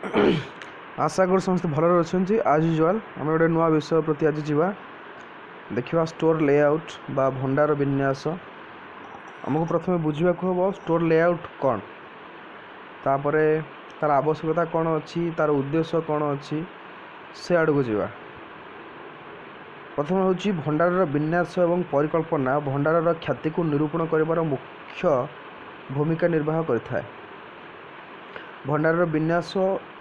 ଆଶା କରୁ ସମସ୍ତେ ଭଲରେ ଅଛନ୍ତି। ଆଜ୍ ୟୁଜୁଆଲ୍ ଆମେ ଗୋଟେ ନୂଆ ବିଷୟ ପ୍ରତି ଆଜି ଯିବା, ଦେଖିବା ଷ୍ଟୋର୍ ଲେଆଉଟ୍ ବା ଭଣ୍ଡାର ବିନ୍ୟାସ। ଆମକୁ ପ୍ରଥମେ ବୁଝିବାକୁ ହେବ ଷ୍ଟୋର୍ ଲେଆଉଟ୍ କ'ଣ, ତାପରେ ତା'ର ଆବଶ୍ୟକତା କ'ଣ ଅଛି, ତା'ର ଉଦ୍ଦେଶ୍ୟ କ'ଣ ଅଛି, ସେ ଆଡ଼କୁ ଯିବା। ପ୍ରଥମେ ହେଉଛି ଭଣ୍ଡାରର ବିନ୍ୟାସ ଏବଂ ପରିକଳ୍ପନା ଭଣ୍ଡାରର ଖ୍ୟାତିକୁ ନିରୂପଣ କରିବାର ମୁଖ୍ୟ ଭୂମିକା ନିର୍ବାହ କରିଥାଏ। ଭଣ୍ଡାରର ବିନ୍ୟାସ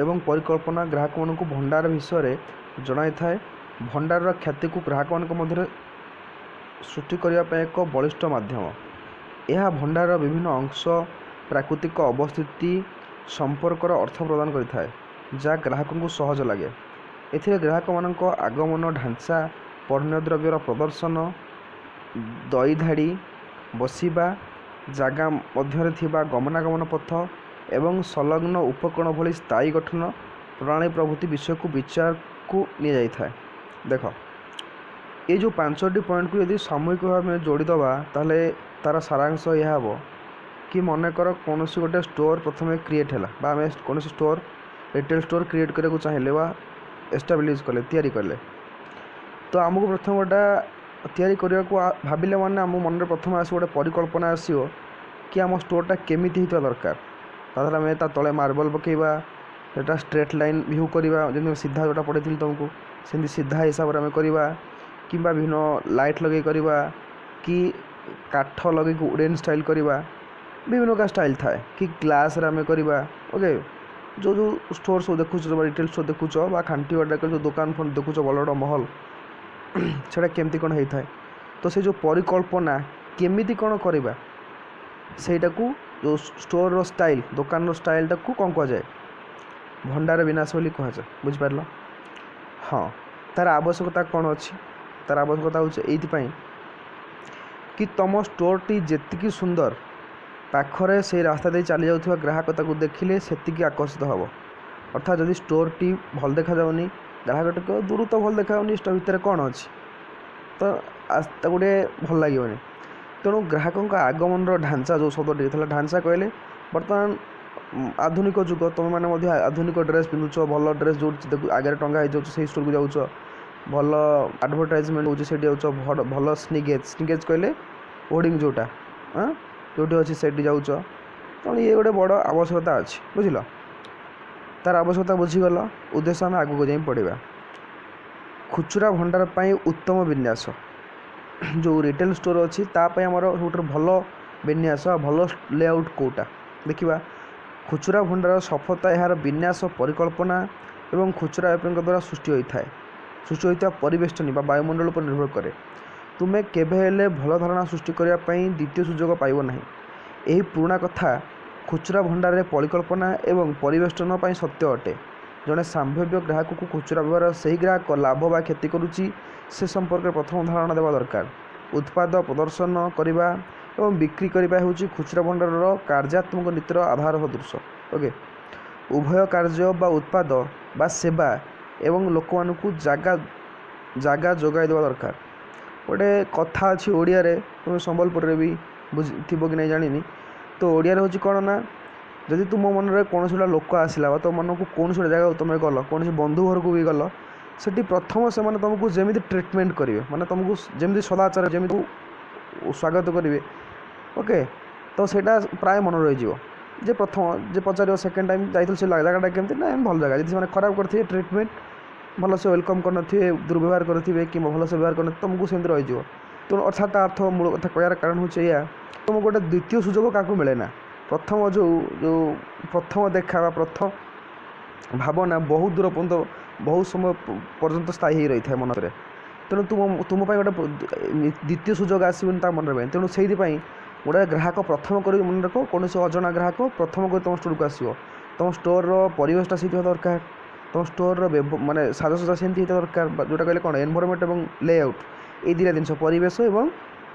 ଏବଂ ପରିକଳ୍ପନା ଗ୍ରାହକମାନଙ୍କୁ ଭଣ୍ଡାର ବିଷୟରେ ଜଣାଇଥାଏ। ଭଣ୍ଡାରର ଖ୍ୟାତିକୁ ଗ୍ରାହକମାନଙ୍କ ମଧ୍ୟରେ ସୃଷ୍ଟି କରିବା ପାଇଁ ଏକ ବଳିଷ୍ଠ ମାଧ୍ୟମ। ଏହା ଭଣ୍ଡାରର ବିଭିନ୍ନ ଅଂଶ ପ୍ରାକୃତିକ ଅବସ୍ଥିତି ସମ୍ପର୍କର ଅର୍ଥ ପ୍ରଦାନ କରିଥାଏ, ଯାହା ଗ୍ରାହକଙ୍କୁ ସହଜ ଲାଗେ। ଏଥିରେ ଗ୍ରାହକମାନଙ୍କ ଆଗମନ ଢାଞ୍ଚା, ପଣ୍ୟଦ୍ରବ୍ୟର ପ୍ରଦର୍ଶନ, ଦଇଧାଡ଼ି ବସିବା ଜାଗା ମଧ୍ୟରେ ଥିବା ଗମନାଗମନ ପଥ ଏବଂ ସଂଲଗ୍ନ ଉପକରଣ ଭଳି ସ୍ଥାୟୀ ଗଠନ ପ୍ରଣାଳୀ ପ୍ରଭୃତି ବିଷୟକୁ ବିଚାରକୁ ନିଆଯାଇଥାଏ। ଦେଖ, ଏ ଯେଉଁ ପାଞ୍ଚଟି ପଏଣ୍ଟକୁ ଯଦି ସାମୂହିକ ଭାବେ ଯୋଡ଼ିଦେବା, ତାହେଲେ ତା'ର ସାରାଂଶ ଏହା ହେବ କି ମନେକର କୌଣସି ଗୋଟେ ଷ୍ଟୋର୍ ପ୍ରଥମେ କ୍ରିଏଟ୍ ହେଲା ବା ଆମେ କୌଣସି ଷ୍ଟୋର୍, ରିଟେଲ୍ ଷ୍ଟୋର୍ କ୍ରିଏଟ୍ କରିବାକୁ ଚାହିଁଲେ ବା ଏଷ୍ଟାବ୍ଲିଶ୍ କଲେ, ତିଆରି କଲେ, ତ ଆମକୁ ପ୍ରଥମେ ଗୋଟା ତିଆରି କରିବାକୁ ଭାବିଲେ ମାନେ ଆମ ମନରେ ପ୍ରଥମେ ଆସିବ ଗୋଟେ ପରିକଳ୍ପନା ଆସିବ କି ଆମ ଷ୍ଟୋର୍ଟା କେମିତି ହେଇଥିବା ଦରକାର। ତା ଦେହରେ ଆମେ ତା ତଳେ ମାର୍ବଲ ପକାଇବା, ସେଟା ଷ୍ଟ୍ରେଟ୍ ଲାଇନ୍ ଭ୍ୟୁ କରିବା, ଯେମିତି ସିଧା ଯେଉଁଟା ପଢ଼େଇଥିଲି ତୁମକୁ, ସେମିତି ସିଧା ହିସାବରେ ଆମେ କରିବା, କିମ୍ବା ବିଭିନ୍ନ ଲାଇଟ୍ ଲଗେଇ କରିବା କି କାଠ ଲଗେଇକି ଉଡ଼େନ୍ ଷ୍ଟାଇଲ୍ କରିବା। ବିଭିନ୍ନ ପ୍ରକାର ଷ୍ଟାଇଲ୍ ଥାଏ କି ଗ୍ଲାସ୍ରେ ଆମେ କରିବା। ଓକେ, ଯେଉଁ ଯେଉଁ ଷ୍ଟୋର୍ ସବୁ ଦେଖୁଛ ବା ରିଟେଲ୍ ଷ୍ଟୋର୍ ଦେଖୁଛ ବା ଖାଣ୍ଟି ଯେଉଁ ଦୋକାନ ଫୋନ ଦେଖୁଛ, ବଡ଼ ବଡ଼ ମହଲ, ସେଇଟା କେମିତି କ'ଣ ହେଇଥାଏ। ତ ସେ ଯେଉଁ ପରିକଳ୍ପନା କେମିତି କ'ଣ କରିବା, ସେଇଟାକୁ ଯେଉଁ ଷ୍ଟୋର୍ର ଷ୍ଟାଇଲ୍, ଦୋକାନର ଷ୍ଟାଇଲ୍ଟାକୁ କ'ଣ କୁହାଯାଏ? ଭଣ୍ଡାର ବିନ୍ୟାସ ବୋଲି କୁହାଯାଏ। ବୁଝିପାରିଲ? ହଁ, ତା'ର ଆବଶ୍ୟକତା କ'ଣ ଅଛି? ତା'ର ଆବଶ୍ୟକତା ହେଉଛି ଏଇଥିପାଇଁ କି ତୁମ ଷ୍ଟୋର୍ଟି ଯେତିକି ସୁନ୍ଦର, ପାଖରେ ସେଇ ରାସ୍ତା ଦେଇ ଚାଲି ଯାଉଥିବା ଗ୍ରାହକ ତାକୁ ଦେଖିଲେ ସେତିକି ଆକର୍ଷିତ ହେବ। ଅର୍ଥାତ୍ ଯଦି ଷ୍ଟୋର୍ଟି ଭଲ ଦେଖାଯାଉନି, ଗ୍ରାହକ ଟିକେ ଦୂରରୁ ତ ଭଲ ଦେଖାଯାଉନି, ଷ୍ଟୋର୍ ଭିତରେ କ'ଣ ଅଛି ତ ତାକୁ ଟିକେ ଭଲ ଲାଗିବନି। ତେଣୁ ଗ୍ରାହକଙ୍କ ଆଗମନର ଢାଞ୍ଚା ଯେଉଁ ଶବ୍ଦଟି ଥିଲା, ଢାଞ୍ଚା କହିଲେ ବର୍ତ୍ତମାନ ଆଧୁନିକ ଯୁଗ, ତୁମେମାନେ ମଧ୍ୟ ଆଧୁନିକ ଡ୍ରେସ୍ ପିନ୍ଧୁଛ। ଭଲ ଡ୍ରେସ୍ ଯେଉଁଠି ଦେଖୁ ଆଗରେ ଟଙ୍ଗା ହେଇଯାଉଛି, ସେଇ ଷ୍ଟୋର୍କୁ ଯାଉଛ। ଭଲ ଆଡ଼ଭର୍ଟାଇଜମେଣ୍ଟ ହେଉଛି, ସେଇଠି ଯାଉଛ। ଭଲ ସିଗ୍ନେଜ୍, ସିଗ୍ନେଜ୍ କହିଲେ ହୋର୍ଡ଼ିଂ ଯେଉଁଟା ଯେଉଁଠି ଅଛି, ସେଇଠି ଯାଉଛ। ତେଣୁ ଇଏ ଗୋଟେ ବଡ଼ ଆବଶ୍ୟକତା ଅଛି। ବୁଝିଲ? ତା'ର ଆବଶ୍ୟକତା ବୁଝିଗଲ, ଉଦ୍ଦେଶ୍ୟ ଆମେ ଆଗକୁ ଯାଇ ପଢ଼ିବା। ଖୁଚୁରା ଭଣ୍ଡାର ପାଇଁ ଉତ୍ତମ ବିନ୍ୟାସ। ଯେଉଁ ରିଟେଲ୍ ଷ୍ଟୋର୍ ଅଛି, ତା ପାଇଁ ଆମର ସବୁଠାରୁ ଭଲ ବିନ୍ୟାସ ଆଉ ଭଲ ଲେଆଉଟ୍ କେଉଁଟା, ଦେଖିବା। ଖୁଚୁରା ଭଣ୍ଡାରର ସଫଳତା ଏହାର ବିନ୍ୟାସ, ପରିକଳ୍ପନା ଏବଂ ଖୁଚୁରା ବେପାରୀଙ୍କ ଦ୍ୱାରା ସୃଷ୍ଟି ହୋଇଥିବା ପରିବେଷ୍ଟନୀ ବା ବାୟୁମଣ୍ଡଳ ଉପରେ ନିର୍ଭର କରେ। ତୁମେ କେବେ ହେଲେ ଭଲ ଧାରଣା ସୃଷ୍ଟି କରିବା ପାଇଁ ଦ୍ୱିତୀୟ ସୁଯୋଗ ପାଇବ ନାହିଁ। ଏହି ପୁରୁଣା କଥା ଖୁଚୁରା ଭଣ୍ଡାରରେ ପରିକଳ୍ପନା ଏବଂ ପରିବେଷ୍ଟନ ପାଇଁ ସତ୍ୟ ଅଟେ। ଜଣେ ସମ୍ଭାବ୍ୟ ଗ୍ରାହକକୁ ଖୁଚୁରା ବ୍ୟବହାର ସେହି ଗ୍ରାହକ ଲାଭ ବା କ୍ଷତି କରୁଛି, ସେ ସମ୍ପର୍କରେ ପ୍ରଥମ ଧାରଣା ଦେବା ଦରକାର। ଉତ୍ପାଦ ପ୍ରଦର୍ଶନ କରିବା ଏବଂ ବିକ୍ରି କରିବା ହେଉଛି ଖୁଚୁରା ଭଣ୍ଡାରର କାର୍ଯ୍ୟାତ୍ମକ ନୀତିର ଆଧାର ସଦୃଶ। ଓକେ, ଉଭୟ କାର୍ଯ୍ୟ ବା ଉତ୍ପାଦ ବା ସେବା ଏବଂ ଲୋକମାନଙ୍କୁ ଜାଗା ଯୋଗାଇ ଦେବା ଦରକାର। ଗୋଟେ କଥା ଅଛି ଓଡ଼ିଆରେ, ତୁମେ ସମ୍ବଲପୁରରେ ବି ବୁଝି ଥିବ କି ନାହିଁ ଜାଣିନି। ତ ଓଡ଼ିଆରେ ହେଉଛି କ'ଣ ନା, ଯଦି ତୁମ ମନରେ କୌଣସି ଗୋଟେ ଲୋକ ଆସିଲା ବା ତୁମ ମନକୁ କୌଣସି ଗୋଟେ ଜାଗାକୁ ତୁମେ ଗଲ, କୌଣସି ବନ୍ଧୁ ଘରକୁ ବି ଗଲ, ସେଠି ପ୍ରଥମ ସେମାନେ ତୁମକୁ ଯେମିତି ଟ୍ରିଟମେଣ୍ଟ କରିବେ, ମାନେ ତୁମକୁ ଯେମିତି ସଦାଚାର, ଯେମିତି ସ୍ୱାଗତ କରିବେ, ଓକେ, ତ ସେଇଟା ପ୍ରାୟ ମନେ ରହିଯିବ। ଯେ ପ୍ରଥମ ଯେ ପଚାରିବ, ସେକେଣ୍ଡ ଟାଇମ୍ ଯାଇଥିଲୁ, ସେ ଜାଗାଟା କେମିତି? ନା, ଭଲ ଜାଗା। ଯଦି ସେମାନେ ଖରାପ କରିଥିବେ ଟ୍ରିଟମେଣ୍ଟ, ଭଲସେ welcome କରିନଥିବେ, ଦୁର୍ବ୍ୟବହାର କରିଥିବେ କିମ୍ବା ଭଲସେ ବ୍ୟବହାର କରିନଥିବେ, ତୁମକୁ ସେମିତି ରହିଯିବ। ତେଣୁ ଅର୍ଥାତ୍ ତା ଅର୍ଥ, ମୂଳ କଥା କହିବାର କାରଣ ହେଉଛି ଏଇଆ, ତୁମକୁ ଗୋଟେ ଦ୍ୱିତୀୟ ସୁଯୋଗ କାହାକୁ ମିଳେ ନା। ପ୍ରଥମ ଯେଉଁ ଯେଉଁ ପ୍ରଥମ ଦେଖା ବା ପ୍ରଥମ ଭାବନା ବହୁତ ଦୂର ପର୍ଯ୍ୟନ୍ତ, ବହୁତ ସମୟ ପର୍ଯ୍ୟନ୍ତ ସ୍ଥାୟୀ ହେଇ ରହିଥାଏ ମନରେ। ତେଣୁ ତୁମ ପାଇଁ ଗୋଟେ ଦ୍ୱିତୀୟ ସୁଯୋଗ ଆସିବନି ତା ମନରେ ପାଇଁ। ତେଣୁ ସେଇଥିପାଇଁ ଗୋଟେ ଗ୍ରାହକ ପ୍ରଥମ କରି, ମନେ ରଖ, କୌଣସି ଅଜଣା ଗ୍ରାହକ ପ୍ରଥମ କରି ତୁମ ଷ୍ଟୋରକୁ ଆସିବ, ତୁମ ଷ୍ଟୋରର ପରିବେଶଟା ସେମିତି ହେବା ଦରକାର। ତୁମ ଷ୍ଟୋରର ମାନେ ସାଜସଜ୍ଜା ସେମିତି ହେଇଥିବା ଦରକାର। ଯେଉଁଟା କହିଲେ କ'ଣ, ଏନଭାରମେଣ୍ଟ ଏବଂ ଲେଆଉଟ୍, ଏଇ ଦୁଇଟା ଜିନିଷ, ପରିବେଶ ଏବଂ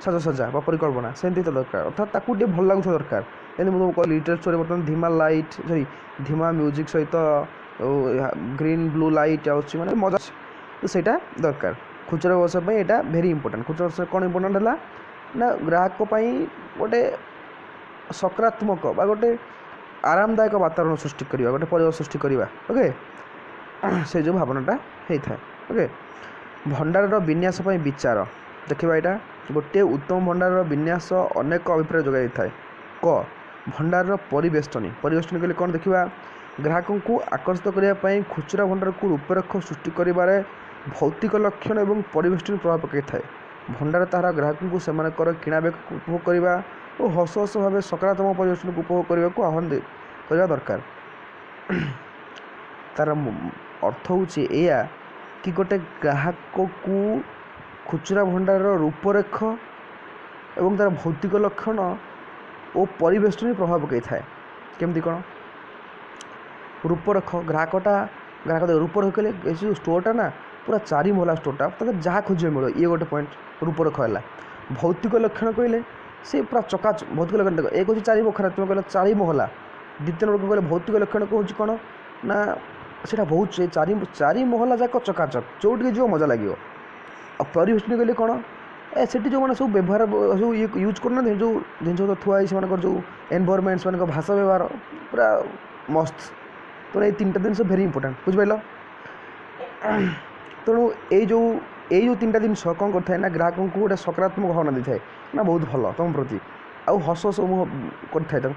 ସାଜସଜ୍ଜା ବା ପରିକଳ୍ପନା ସେମିତି ହେଇଥିବା ଦରକାର। ଅର୍ଥାତ୍ ତାକୁ ଟିକେ ଭଲ ଲାଗୁଥିବା ଦରକାର। ଯେମିତି ମୁଁ ତୁମକୁ କହିଲି, ରିଟେଲ୍ ଷ୍ଟୋରରେ ବର୍ତ୍ତମାନ ଧୀମା ଲାଇଟ୍, ସରି, ଧୀମା ମ୍ୟୁଜିକ୍ ସହିତ ଗ୍ରୀନ୍ ବ୍ଲୁ ଲାଇଟ୍ ଆସୁଛି, ମାନେ ମଜା ଅଛି। ତ ସେଇଟା ଦରକାର। ଖୁଚୁରା ବ୍ୟବସାୟ ପାଇଁ ଏଇଟା ଭେରି ଇମ୍ପୋର୍ଟାଣ୍ଟ। ଖୁଚୁରା ବ୍ୟବସାୟ କ'ଣ ଇମ୍ପୋର୍ଟାଣ୍ଟ ହେଲା ନା, ଗ୍ରାହକ ପାଇଁ ଗୋଟେ ସକାରାତ୍ମକ ବା ଗୋଟେ ଆରାମଦାୟକ ବାତାବରଣ ସୃଷ୍ଟି କରିବା, ଗୋଟେ ପରିବେଶ ସୃଷ୍ଟି କରିବା, ଓକେ, ସେ ଯେଉଁ ଭାବନାଟା ହେଇଥାଏ। ଓକେ, ଭଣ୍ଡାରର ବିନ୍ୟାସ ପାଇଁ ବିଚାର ଦେଖିବା। ଏଇଟା ଗୋଟିଏ ଉତ୍ତମ ଭଣ୍ଡାରର ବିନ୍ୟାସ ଅନେକ ଅଭିପ୍ରାୟ ଯୋଗାଇ ଦେଇଥାଏ। କ ଭଣ୍ଡାରର ପରିବେଷ୍ଟନୀ। ପରିବେଷ୍ଟନୀ କହିଲେ କ'ଣ ଦେଖିବା। ଗ୍ରାହକଙ୍କୁ ଆକର୍ଷିତ କରିବା ପାଇଁ ଖୁଚୁରା ଭଣ୍ଡାରକୁ ରୂପରେଖ ସୃଷ୍ଟି କରିବାରେ ଭୌତିକ ଲକ୍ଷଣ ଏବଂ ପରିବେଷ୍ଟନୀ ପ୍ରଭାବ ପକାଇଥାଏ। ଭଣ୍ଡାର ତାହାର ଗ୍ରାହକଙ୍କୁ ସେମାନଙ୍କର କିଣାବିକାକୁ ଉପଭୋଗ କରିବା ଓ ହସ ହସ ଭାବେ ସକାରାତ୍ମକ ପରିବେଷ୍ଟନୀକୁ ଉପଭୋଗ କରିବାକୁ ଆହ୍ୱାନ କରିବା ଦରକାର। ତାର ଅର୍ଥ ହେଉଛି ଏଇଆ କି ଗୋଟେ ଗ୍ରାହକକୁ ଖୁଚୁରା ଭଣ୍ଡାରର ରୂପରେଖ ଏବଂ ତା'ର ଭୌତିକ ଲକ୍ଷଣ ଓ ପରିବେଷ୍ଟନୀ ପ୍ରଭାବ ପକାଇଥାଏ। କେମିତି କ'ଣ ରୂପରେଖ? ଗ୍ରାହକଟା, ଗ୍ରାହକ ରୂପରେଖ କହିଲେ ଏ ଯେଉଁ ଷ୍ଟୋରଟା ନା ପୁରା ଚାରି ମହଲା ଷ୍ଟୋରଟା, ତାକୁ ଯାହା ଖୋଜିବେ ମିଳିବ। ଇଏ ଗୋଟେ ପଏଣ୍ଟ ରୂପରେଖ ହେଲା। ଭୌତିକ ଲକ୍ଷଣ କହିଲେ ସେ ପୁରା ଚକା। ଭୌତିକ ଲକ୍ଷଣ ଦେଖ, ଏକ ହେଉଛି ଚାରି ବଖରା, ତୁମେ କହିଲ ଚାରି ମହଲା। ଦ୍ୱିତୀୟ ନମ୍ବର କହିଲେ ଭୌତିକ ଲକ୍ଷଣ କହୁଛି କ'ଣ ନା ସେଇଟା ବହୁତ ସେ ଚାରି ମହଲା ଯାକ ଚକାଚକ, ଯେଉଁଠିକି ଯିବ ମଜା ଲାଗିବ। ଆଉ ପରିବେଷ୍ଟନୀ କହିଲେ କ'ଣ? ଏ ସେଠି ଯେଉଁମାନେ ସବୁ ବ୍ୟବହାର ସବୁ ଇଏ ୟୁଜ୍ କରୁନାହାନ୍ତି, ଯେଉଁ ଜିନିଷ ଥୁଆ ହେଇଛି, ସେମାନଙ୍କର ଯେଉଁ ଏନଭାରମେଣ୍ଟ, ସେମାନଙ୍କ ଭାଷା ବ୍ୟବହାର ପୁରା ମସ୍ତ। ତେଣୁ ଏଇ ତିନିଟା ଜିନିଷ ଭେରି ଇମ୍ପୋର୍ଟାଣ୍ଟ, ବୁଝିପାରିଲ? ତେଣୁ ଏଇ ଯେଉଁ ତିନିଟା ଜିନିଷ କ'ଣ କରିଥାଏ ନା ଗ୍ରାହକଙ୍କୁ ଗୋଟେ ସକାରାତ୍ମକ ଭାବନା ଦେଇଥାଏ ନା ବହୁତ ଭଲ ତୁମ ପ୍ରତି, ଆଉ ହସ ହସ ମୁହଁ କରିଥାଏ ତାକୁ।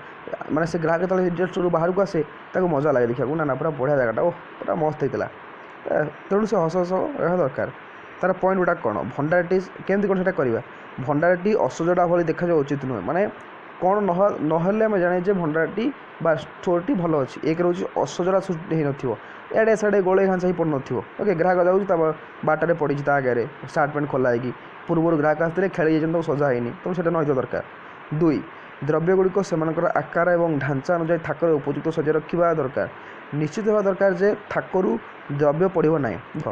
ମାନେ ସେ ଗ୍ରାହକ ଯେତେବେଳେ ରିଟେଲ୍ ଷ୍ଟୋରରୁ ବାହାରକୁ ଆସେ, ତାକୁ ମଜା ଲାଗେ ଦେଖିବାକୁ, ନା ନା ପୁରା ବଢ଼ିଆ ଜାଗାଟା, ଓହ ପୁରା ମସ୍ତ ହେଇଥିଲା। ତେଣୁ ସେ ହସ ହସ ରହିବା ଦରକାର। ତା'ର ପଏଣ୍ଟ ଗୁଡ଼ାକ କ'ଣ? ଭଣ୍ଡାରଟି କେମିତି କ'ଣ ସେଇଟା କରିବା? ଭଣ୍ଡାରଟି ଅସଜଡ଼ା ଭଳି ଦେଖାଯିବା ଉଚିତ ନୁହେଁ। ମାନେ କ'ଣ ନହେଲେ ଆମେ ଜାଣେ ଯେ ଭଣ୍ଡାରଟି ବା ଷ୍ଟୋରଟି ଭଲ ଅଛି? ଏକ ରହୁଛି ଅସଜଡ଼ା ସୃଷ୍ଟି ହେଇନଥିବ, ଏଆଡ଼େ ସିଆଡ଼େ ଗୋଳେଇ ଘାଞ୍ଚା ହେଇ ପଡ଼ୁନଥିବ। ଓକେ, ଗ୍ରାହକ ଯାଉଛି, ତା ବାଟରେ ପଡ଼ିଛି, ତା ଆଗରେ ସାର୍ଟ ପ୍ୟାଣ୍ଟ ଖୋଲା ହେଇକି, ପୂର୍ବରୁ ଗ୍ରାହକ ଆସିଥିଲେ, ଖେଳି ଯାଇଛନ୍ତି, ତାକୁ ସଜା ହେଇନି। ତେଣୁ ସେଇଟା ନ ହେଇଥିବା ଦରକାର। ଦୁଇ, ଦ୍ରବ୍ୟ ଗୁଡ଼ିକ ସେମାନଙ୍କର ଆକାର ଏବଂ ଢାଞ୍ଚା ଅନୁଯାୟୀ ଥାକରେ ଉପଯୁକ୍ତ ସଜାଇ ରଖିବା ଦରକାର। ନିଶ୍ଚିତ ହେବା ଦରକାର ଯେ ଥାକରୁ ଦ୍ରବ୍ୟ ପଡ଼ିବ ନାହିଁ। ଦେଖ,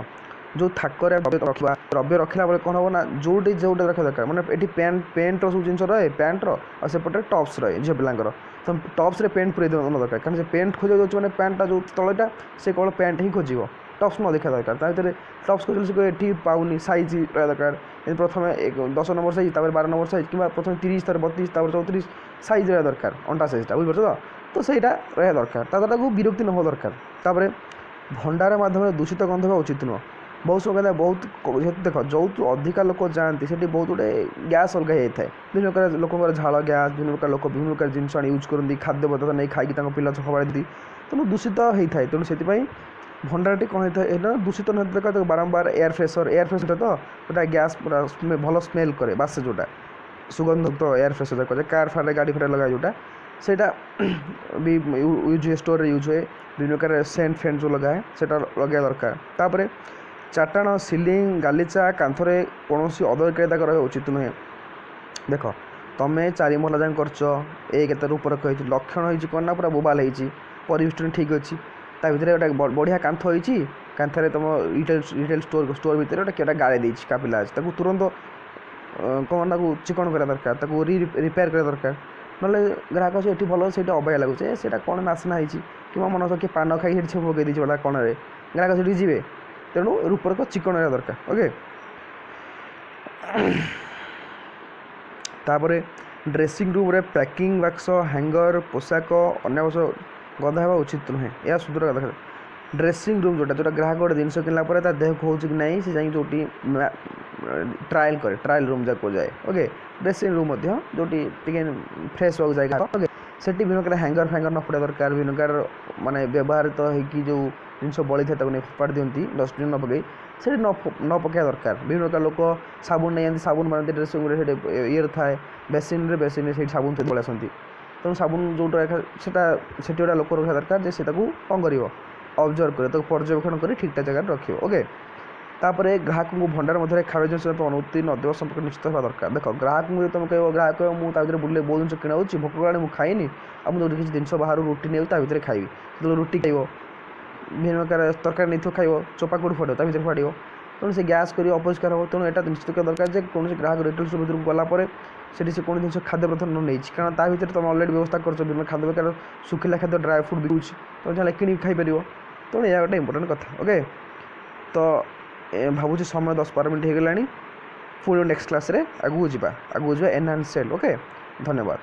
ଯେଉଁ ଥାକରେ ଦ୍ରବ୍ୟ ରଖିବା, ଦ୍ରବ୍ୟ ରଖିଲା ବେଳେ କ'ଣ ହେବ ନା ଯେଉଁଠି ଯେଉଁଟା ରଖିବା ଦରକାର, ମାନେ ଏଠି ପ୍ୟାଣ୍ଟର ସବୁ ଜିନିଷ ରହେ ପ୍ୟାଣ୍ଟର, ଆଉ ସେପଟେ ଟପ୍ସ ରହେ ଝିଅ ପିଲାଙ୍କର। ତ ଟପ୍ସରେ ପ୍ୟାଣ୍ଟ ପୁରେଇ ଦେବା ଦରକାର, କାରଣ ସେ ପ୍ୟାଣ୍ଟ ଖୋଜିବାକୁ ଯାଉଛି, ମାନେ ପ୍ୟାଣ୍ଟଟା ଯେଉଁ ତଳଟା, ସେ କେବଳ ପ୍ୟାଣ୍ଟ ହିଁ ଖୋଜିବ, ଟପ୍ସ ନ ଦେଖିବା ଦରକାର। ତା ଭିତରେ ଟପ୍ସ ଖୋଜିଲେ ସେ ଏଠି ପାଉନି। ସାଇଜ୍ ରହିବା ଦରକାର। ଏମିତି ପ୍ରଥମେ 10 ନମ୍ବର ସାଇଜ୍, ତାପରେ 12 ନମ୍ବର ସାଇଜ୍, କିମ୍ବା ପ୍ରଥମେ 30, ତାପରେ 32, ତାପରେ 34 ସାଇଜ୍ ରହିବା ଦରକାର, ଅଣ୍ଟା ସାଇଜ୍ଟା, ବୁଝିପାରୁଛ ତ? ତ ସେଇଟା ରହିବା ଦରକାର, ତା ଦ୍ୱାରା ତାକୁ ବିରକ୍ତି ନ ହେବା ଦରକାର। ତାପରେ ଭଣ୍ଡାର ମାଧ୍ୟମରେ ଦୂଷିତ ଗନ୍ଧ ହେବା ଉଚିତ ନୁହଁ। ବହୁତ ସମୟ କଥା ବହୁତ ଯେହେତୁ ଦେଖ, ଯେଉଁଠୁ ଅଧିକା ଲୋକ ଯାଆନ୍ତି, ସେଠି ବହୁତ ଗୁଡ଼ିଏ ଗ୍ୟାସ୍ ଅଲଗା ହେଇଯାଇଥାଏ। ବିଭିନ୍ନ ପ୍ରକାର ଲୋକଙ୍କର ଝାଳ ଗ୍ୟାସ୍, ବିଭିନ୍ନ ପ୍ରକାର ଲୋକ ବିଭିନ୍ନ ପ୍ରକାର ଜିନିଷ ଆଣି ୟୁଜ୍ କରନ୍ତି, ଖାଦ୍ୟ ପଦାର୍ଥ ନେଇ ଖାଇକି ତାଙ୍କ ପିଲା ଫୋପାଡ଼ି ଦିଅନ୍ତି, ତେଣୁ ଦୂଷିତ ହେଇଥାଏ। ତେଣୁ ସେଥିପାଇଁ ଭଣ୍ଡାରଟି କ'ଣ ହେଇଥାଏ ଏଇଟା ଦୂଷିତ ନ ଦରକାର। ତାକୁ ବାରମ୍ବାର ଏୟାର ଫ୍ରେଶର ତ ଗୋଟେ ଗ୍ୟାସ୍ ପୁରା ଭଲ ସ୍ମେଲ୍ କରେ, ବାସେ ଯେଉଁଟା, ସୁଗନ୍ଧଯୁକ୍ତ ଏୟାର ଫ୍ରେଶର କୁହାଯାଏ। କାର୍ ଫାର୍ରେ, ଗାଡ଼ି ଫାଡ଼ିରେ ଲଗାଏ ଯେଉଁଟା, ସେଇଟା ବି ୟୁଜ୍ ହୁଏ, ଷ୍ଟୋରରେ ୟୁଜ୍ ହୁଏ। ବିଭିନ୍ନ ପ୍ରକାର ସେଣ୍ଟ ଫେଣ୍ଟ ଯେଉଁ ଲଗାଏ, ସେଇଟା ଲଗାଇବା ଦରକାର। ତାପରେ ଚଟାଣ, ସିଲିଂ, ଗାଲିଚା, କାନ୍ଥରେ କୌଣସି ଅଦରକାରୀ ଦାଗ ରହିବା ଉଚିତ ନୁହେଁ। ଦେଖ, ତମେ ଚାରି ମହଲା ଯାଏଁ କରିଛ, ଏ କେତେ ରୂପରେଖ ହେଇଛି, ଲକ୍ଷଣ ହେଇଛି କ'ଣ ନା ପୁରା ବୋବାଲ ହେଇଛି, ପରିବେଷ୍ଟନୀ ଠିକ୍ ଅଛି। ତା ଭିତରେ ଗୋଟେ ବଢ଼ିଆ କାନ୍ଥ ହେଇଛି, କାନ୍ଥରେ ତୁମ ରିଟେଲ୍ ଷ୍ଟୋର୍ ଭିତରେ ଗୋଟେ କିଏ ଗାଳି ଦେଇଛି, କା ପିଲା ଅଛି, ତାକୁ ତୁରନ୍ତ କ'ଣ ତାକୁ ଚିକଣ କରିବା ଦରକାର, ତାକୁ ରିପେୟାର କରିବା ଦରକାର। ନହେଲେ ଗ୍ରାହକ ସେ ଏଠି ଭଲ, ସେଇଟା ଅବାଗିଆ ଲାଗୁଛି, ସେଇଟା କ'ଣ ନାସନା ହେଇଛି, କିମ୍ବା ମନ କିଏ ପାନ ଖାଇ ସେଠି ଛେପ ପକାଇ ଦେଇଛି ଗୋଟେ କଣରେ, ଗ୍ରାହକ ସେଠିକି ଯିବେ? ତେଣୁ ରୂପରେଖ ଚିକଣ ରହିବା ଦରକାର। ଓକେ, ତାପରେ ଡ୍ରେସିଂ ରୁମ୍ରେ ପ୍ୟାକିଂ ବାକ୍ସ, ହ୍ୟାଙ୍ଗର, ପୋଷାକ ଅନ୍ୟାବଶ୍ୟକ ଗଦା ହେବା ଉଚିତ ନୁହେଁ। ଏହା ସୁଦୂର ଦରକାର। ଡ୍ରେସିଂ ରୁମ୍ ଯେଉଁଟା ଗ୍ରାହକ ଗୋଟେ ଜିନିଷ କିଣିଲା ପରେ ତା ଦେହକୁ ହେଉଛି କି ନାହିଁ, ସେ ଯାଇକି ଯେଉଁଠି ଟ୍ରାଏଲ୍ କରେ, ଟ୍ରାଏଲ୍ ରୁମ୍ ଯାକୁ ଯାଏ। ଓକେ, ଡ୍ରେସିଂ ରୁମ୍ ମଧ୍ୟ ଯେଉଁଠି ଟିକେ ଫ୍ରେଶ୍ ହେବାକୁ ଯାଏ। ଓକେ, ସେଠି ବିଭିନ୍ନ ପ୍ରକାର ହ୍ୟାଙ୍ଗର ଫ୍ୟାଙ୍ଗର ନ ପଡ଼ିବା ଦରକାର। ବିଭିନ୍ନ ପ୍ରକାର ମାନେ ବ୍ୟବହୃତ ହେଇକି ଯେଉଁ ଜିନିଷ ବଳିଥାଏ, ତାକୁ ନେଇ ଫୋପାଡ଼ି ଦିଅନ୍ତି ଡଷ୍ଟବିନ୍ ନ ପକାଇ, ସେଠି ନ ପକାଇବା ଦରକାର। ବିଭିନ୍ନ ପ୍ରକାର ଲୋକ ସାବୁନ ନେଇଯାନ୍ତି, ସାବୁନ ମାରନ୍ତି ଡ୍ରେସିଂ ରୁମ୍ରେ, ସେଠି ଇଏରେ ଥାଏ ବେସିନ୍ରେ, ବେସିନ୍ରେ ସେଇଠି ସାବୁନ ଥୋଇ ପଳେଇ ଆସନ୍ତି। ତେଣୁ ସାବୁନ ଯେଉଁଟା ସେଟା ସେଠି ଗୋଟେ ଲୋକ ରଖିବା ଦରକାର ଯେ ସେ ତାକୁ କ'ଣ କରିବ, ଅବଜର୍ଭ କରିବ, ତାକୁ ପର୍ଯ୍ୟବେକ୍ଷଣ କରି ଠିକ୍ ଠାକ୍ ଜାଗାରେ ରଖିବ। ଓକେ, ତାପରେ ଗ୍ରାହକଙ୍କୁ ଭଣ୍ଡାର ମଧ୍ୟରେ ଖାଇବା ଜିନିଷ ପାଇଁ ଅନୁମତି ନ ଦେବା ସମ୍ପର୍କରେ ନିଶ୍ଚିତ ହେବା ଦରକାର। ଦେଖ, ଗ୍ରାହକଙ୍କୁ ଯଦି ତୁମେ କହିବ, ଗ୍ରାହକ କହିବ ମୁଁ ତା ଭିତରେ ବୁଲିଲେ ବହୁତ ଜିନିଷ କିଣା ହେଉଛି, ଭୋକ କଲାଣି, ମୁଁ ଖାଇନି, ଆଉ ମୁଁ ଯେଉଁଠି କିଛି ଜିନିଷ ବାହାରୁ ରୁଟି ନେଉଛି, ତା ଭିତରେ ଖାଇବି। ଯେତେବେଳେ ରୁଟି ଖାଇବ, ବିଭିନ୍ନ ପ୍ରକାର ତରକାରୀ ନେଇଥିବ ଖାଇବ, ଚୋପା କେଉଁଠି ଫାଡ଼ିବ? ତା ଭିତରେ ଫାଡ଼ିବ। ତେଣୁ ସେ ଗ୍ୟାସ୍ କରିବ, ଅପରିଷ୍କାର ହେବ। ତେଣୁ ଏଇଟା ନିଶ୍ଚିତ କରିବା ଦରକାର ଯେ କୌଣସି ଗ୍ରାହକ ରିଟେଲ୍ ଷ୍ଟୋର୍ ଭିତରକୁ ଗଲା ପରେ ସେଠି ସେ କୌଣସି ଜିନିଷ ଖାଦ୍ୟ ପଦାର୍ଥ ନ ନେଇଛି, କାରଣ ତା ଭିତରେ ତୁମେ ଅଲରେଡ଼ି ବ୍ୟବସ୍ଥା କରୁଛ, ବିଭିନ୍ନ ଖାଦ୍ୟ ପ୍ରକାର ଶୁଖିଲା ଖାଦ୍ୟ, ଡ୍ରାଏ ଫ୍ରୁଟ୍ ବିକୁଛି, ତୁମେ ଚାହିଁଲେ କିଣିକି ଖାଇପାରିବ। ତେଣୁ ଏହା ଗୋଟେ ଇମ୍ପୋର୍ଟାଣ୍ଟ କଥା। ଓକେ, ତ ଭାବୁଛି ସମୟ 10-12 ମିନିଟ୍ ହେଇଗଲାଣି। ପୁଣି ନେକ୍ସଟ କ୍ଲାସ୍ରେ ଆଗକୁ ଯିବା ଏନହାନ୍ସ ସେଲ୍। ଓକେ, ଧନ୍ୟବାଦ।